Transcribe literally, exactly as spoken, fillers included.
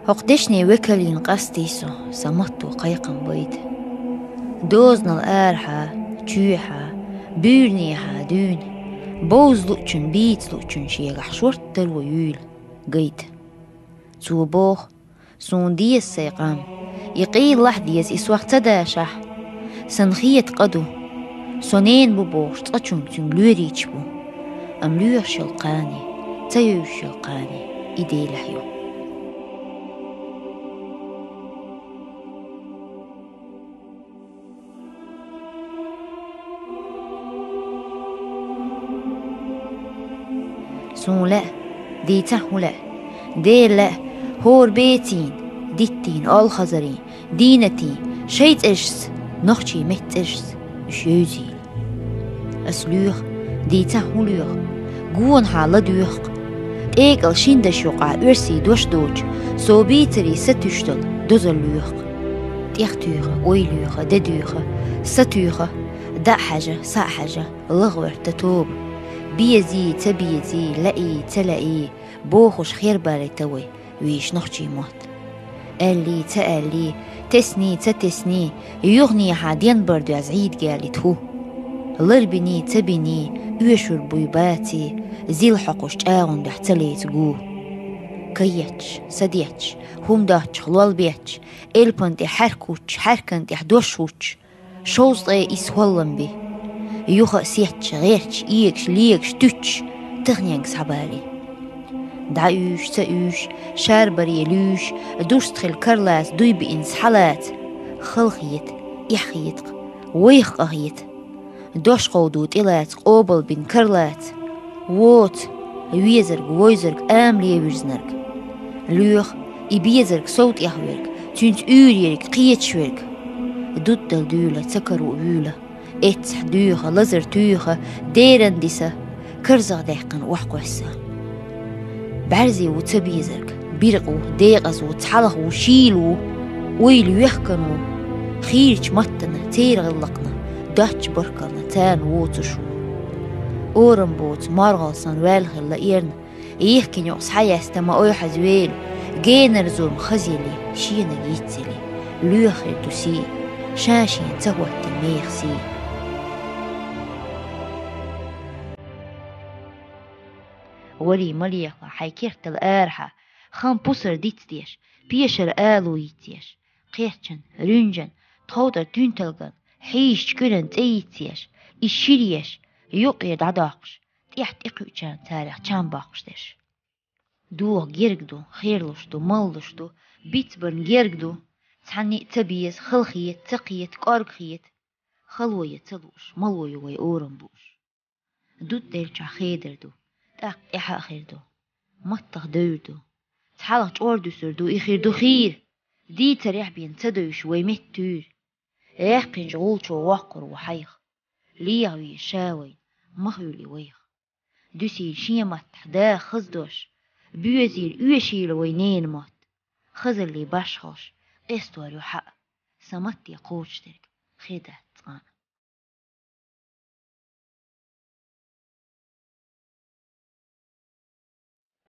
ХӀокху дешнийн векаллина къастий со, сан матто кхайкхам байта. Дозанал арахьа, чоьхьа, буьйранехьа дуьйна, бовза луучун, бийца луучун шегахь шорта таро юйла гайта. Цо боху: «Суна деза сайн къам, и къийла лахь деза, и сох ца дашахь. Сан хета къа ду, со нена бу бохуш цкъачунга цуьнга лоьрийча бу. Амма лоьхуш йолу кхане, ца евзаш йолу кхане и Делехь ю». Суна лаьа, дийцахь хӀун лаьа, Дела лаьа, хӀора бецийн, диттийн, олхазарийн, дийнатийн, шайн цӀерашца, нохчийн меттан цӀерашца уьш евзийла. Ас лоьху, дийцахь хӀун лоьху, гонахьа ладоьху-кх. ТӀекӀал шина дашна юкъахь оьрсийн дош доцуш, со бийцарийн сатуьйсуш долу дозалла лоьху-кх. ТӀехтуьйху, ой лоьху, де доьху, сатуьйху, дӀа а хьаьжа, схьа а хьаьжа, лахварта тоба. Безий, ца безий, лаьий, ца лаьий, бохуш хербалийта вай, вийша нохчийн мотт. Аьллий, ца аьллий, тесний, ца тесний, юханехьа денбар доьзна Ӏийда галийта хӀу. Лар биний, ца биний, оьшур буй баций, зил хьокхуш чӀагӀун дуьхьа ца леца гу. Каетташ, садетташ, хӀума доцчух лол бетташ, элпан тӀе хьаьрк хӀуттуш, хьаьркан тӀехь дош хӀуттуш, шовзткъе исс хӀоллам би. Юха а сетташ, гӀерташ, эгаш, легаш, туьттуш, таханенга схьабалий. ДӀа уьйш, ца уьйш, шарбаре луьйш, дустхила карлаца дуй биъна схьалаца, хала хета, эхь хета-кх, вайх къа хета. Дош кховду тӀелаца, къобал бина карлаца. Воцу, везарг, войзарг, амале вирзинарг. Лоьху, и безарг сов тӀехь верг, цуьнца уьйр ерг, кхеташ верг. Дуддал дуьйла, ца каро вуьйла. Эццахь дуьйха, лазар туьйха, деран диса, карзах даьккхина охьакхоьссина. БӀаьрзе ву ца безарг, биркъа ву, декъаза ву, цхьалха ву, шийла ву, ойла вехкана ву, хийрачу маттана, церан гӀиллакхна, доцчу баркаллна царна воцуш ву. Орам боцу маргӀал санна ваьлла хилла эрна, йихкина юкъа схьаяьста ма ойхьаза вела, генара зурма хазъели, шенага йицъели, лоьхур ду сий, ша-шена ца хӀоттийна меха сий. Варий ма лехалахь хьайн кертал арахьа, хан пусар дицдеш, пешар алу йицъеш, кхерчан, ринжан, тховдар туьнталган, хьийшачу куьран цӀе йицъеш, и ширъеш, юккъера дӀадоккхуш, тӀехь тӀекхуьучарна царах чам боккхуш дерш. Доха герга ду, херлуш ду, маллуш ду, бицбарна герга ду, цхьанна а ца беза, хала хета, ца кхета, кӀорга хета. Хало я ца лууш, мало ю вай орам бууш. Дутт делчохь хедар ду, тӀаккха тӀаьхьа а хир ду. Маттах девр ду. Цхьалха чӀор дуьсур ду, и хир ду хийра. Дийцарехь бен ца девзаш вай меттан туьйра. Яьккхинчу гӀулчо воккхур ву хьайх. ЛегӀавийра ша вайна, ма хуьлий вайх. Дуьсийла шен маттахь даха хаза дош, боьзийла, оьшийла вай ненан мотт. Хазаллий башхалш къестор ю хьаъ, сан матте кхочушдерг хир дац